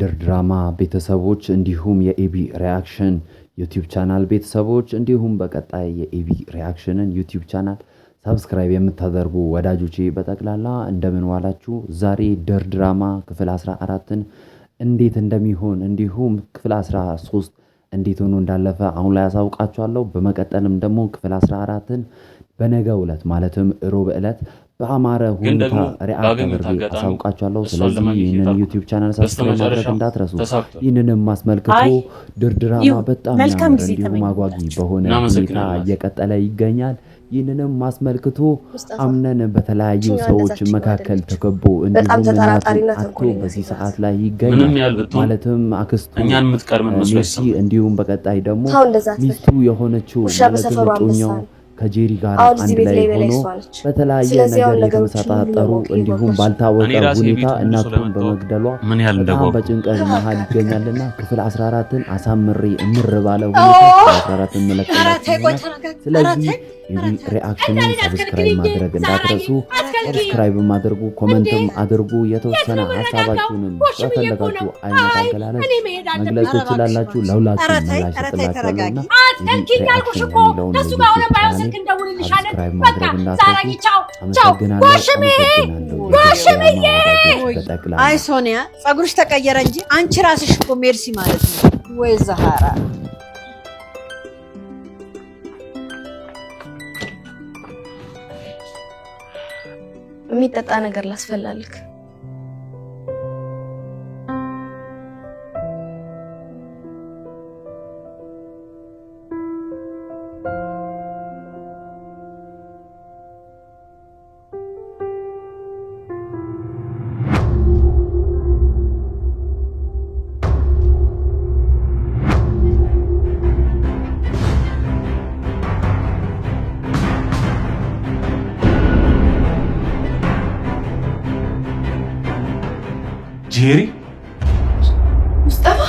የድር ድራማ ቤተሰቦች እንዲሁም የኤቢ ሪአክሽን ዩቲዩብ ቻናል ቤተሰቦች እንዲሁም በቀጣይ የኤቢ ሪአክሽንን ዩቲዩብ channel subscribe የምታደርጉ ወዳጆቼ በጠቅላላ እንደምን ዋላችሁ። ዛሬ ድር ድራማ ክፍል 14ን እንዴት እንደሚሆን እንዲሁም ክፍል 13 እንዴት ሆኖ እንዳለፈ አሁን ላይ አሳውቃችኋለሁ። በመቀጠልም ደግሞ ክፍል 14ን በነገው ዕለት ማለትም ሮብ ዕለት በአማረ ግን ሁኔታ ደግሞ react ባገኙት አድርጌ አጋጣሚ አሳውቃችኋለሁ። እሷን ስለዚህ ለማግኘት ይህንን የጣርኩት ዩቲዩብ channel subscribe ማድረግ በስተመጨረሻም እንዳትረሱ። ተሳክቷል። ይህንንም አስመልክቶ አይ ድር ድራማ ይሁን፣ በጣም መልካም የሚያምር ጊዜ እንዲሁም አጓጊ ተመኘሁላችሁ። በሆነ ሁኔታ እናመሰግናለን። እየቀጠለ ይገኛል። ይህንንም አስመልክቶ ሙስጠፋ አምነን በተለያዩ ይችኛዋ ሰዎች እንደዛችኛዋ መካከል አይደለችም። ተከቦ በጣም እንዲሁም እናቱን ተጠራጣሪና አጥቶ ተንኮለኛ በዚህ ሴት ናት። ሰዓት ላይ ይገኛል። ምንም ያህል ብትሆን ማለትም አክስቱ እኛን የምትቀድመን መስሎ ሜርሲ አይሰማኝም። እንዲሁም በቀጣይ ደግሞ ተው እንደዛ አትበል። ሚስቱ የሆነችው ውሻ ማለትም በሰፈሩ አንበሳ እጮኛው ነው። ከጄሪ ጋር አሁን እዚህ አንድ ቤት ላይ ላይ በላይ ሆኖ እሷ ነች። በተለያየ ስለዚህ አሁን ነገር ነገሮችን ሁሉ የተመሰጣጠሩ ለማወቅ እንዲሁም እየጓጓች ነው። ባልታወቀ እኔ ራሴ ሁኔታ ቤቱን ሁሉ እናቱን ስለመጣሁ በመግደሏ ምን ያህል በጣም እንደጓጓሁ በጭንቀት መሀል ይገኛልና ክፍል 14ን አሳምሬ እምር ባለ ኦ! ሁኔታ ክፍል 14ን ኧረ መለቅላችሁ ተይ ቆይ ይሆናል። ተረጋጋ። ኧረ ስለዚህ ተይ የቢ ሪአክሽንን subscribe ማድረግ እንዳትረሱ። subscribe ም አድርጉ፣ comment ም አድርጉ። የተወሰነ ሀሳባችሁንም በፈለጋችሁ አይነት አገላለጽ መግለጽ ትችላላችሁ። ለሁላችሁ ኧረ ተይ፣ ምላሽ ኧረ ተይ፣ እሰጥላችኋለሁና ተረጋጊ። የቢ ሪአክሽን የሚለውን የዩቲዩብ ቻናሌን subscribe ማድረግ እንዳትረሱ። አመሰግናለሁ። አመሰግናለሁ። የድር ድራማ ወዳጆች በጠቅላላ አይ ሶኒያ፣ ፀጉርሽ ተቀየረ እንጂ አንቺ ራስሽ እኮ ሜርሲ ማለት ነው። ወይ ዛሃራ የሚጠጣ ነገር ላስፈላልክ። ጄሪ ሙስጠፋ